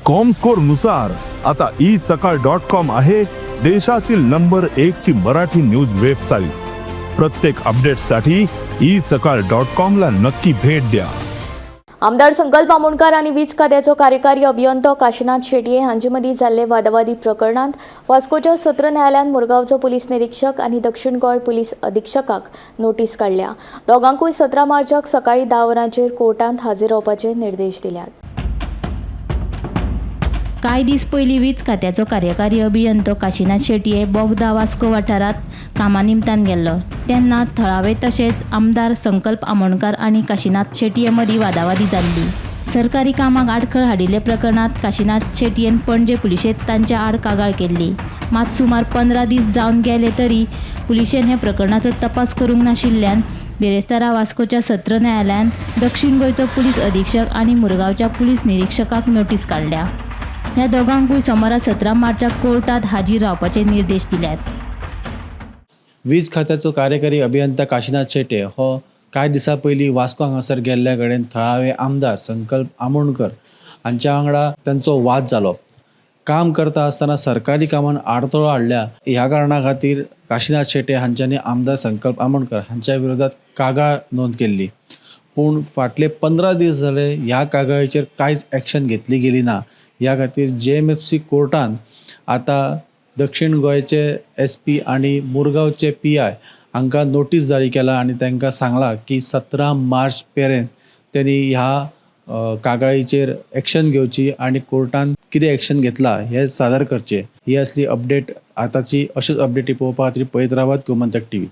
Comscore नुसार आता E सकाळ डॉट कॉम आहे देशातील नंबर एक ची मराठी न्यूज वेबसाईट. प्रत्येक अपडेटसाठी ई सकाळ डॉट कॉम ला नक्की भेट द्या. आमदार संकल्प आमोणकार आनी वीज खात्याचो कार्यकारी अभियंतो काशीनाथ शेटये हांचे मदीं जाल्ले वादावादी प्रकरणांत वास्कोच्या सत्र न्यायालयान मुरगांवचो पुलीस निरीक्षक आनी दक्षिण गोंय पुलीस अधिक्षकाक नोटीस काडल्या. दोगांकूय 17 मार्चाक सकाळीं 10 वरांचेर कोर्टांत हाजीर रावपाचे निर्देश दिल्यात. कांय दीस पयलीं वीज खात्याचो कार्यकारी अभियंतो काशीनाथ शेटये बोगदा वास्को वाठारांत कामा निमतान गेल्लो तेन्ना थळावे तशेंच आमदार संकल्प आमोणकार आनी काशीनाथ शेटये मदीं वादावादी जाल्ली. सरकारी कामाक आडखळ हाडिल्ल्या प्रकरणांत काशीनाथ शेटयेन पणजे पुलिशेंत तांच्या आड कागाळ केल्ली. मात सुमार 15 दीस जावन गेले तरी पुलिशेन ह्या प्रकरणाचो तपास करूंक नाशिल्ल्यान बिरेस्तारा वास्कोच्या सत्र न्यायालयान दक्षिण गोंयचो पुलीस अधिक्षक आनी मुरगांवच्या पुलीस निरीक्षकाक नोटीस काडल्या. ह्या दोगांकूय सोमारा 17 मार्चाक कोर्टात हाजीर रावपाचे निर्देश दिल्यात. वीज खात्याचो कार्यकारी अभियंता काशीनाथ शेट्ये हो कांय दिसां पयलीं वास्को हांगासर गेल्ल्या कडेन थळावे आमदार संकल्प आमोणकर हांच्या वांगडा तांचो वाद जालो. काम करता आसतना सरकारी कामान आडथळो हाडल्या ह्या कारणा खातीर काशीनाथ शेट्ये हांच्यांनी आमदार संकल्प आमोणकर हांच्या विरोधात कागाळ नोंद केल्ली. पूण फाटले 15 दीस जाले, ह्या कागाळीचेर कांयच एक्शन घेतली गेली ना. ह्या खातीर जेएमएफसी कोर्टान आतां दक्षिण गोंयचे एसपी आनी मुरगांवचे पीआय हांकां नोटीस जारी केला आनी तांकां सांगलां की 17 मार्च मेरेन तेणी ह्या कागाळीचेर एक्शन घेवची आनी कोर्टान कितें एक्शन घेतला हें सादर करचें. ही आसली अपडेट आतांची. अश्योच अपडेटी पळोवपा खातीर पळयत रावात गोमंतक टीव्ही.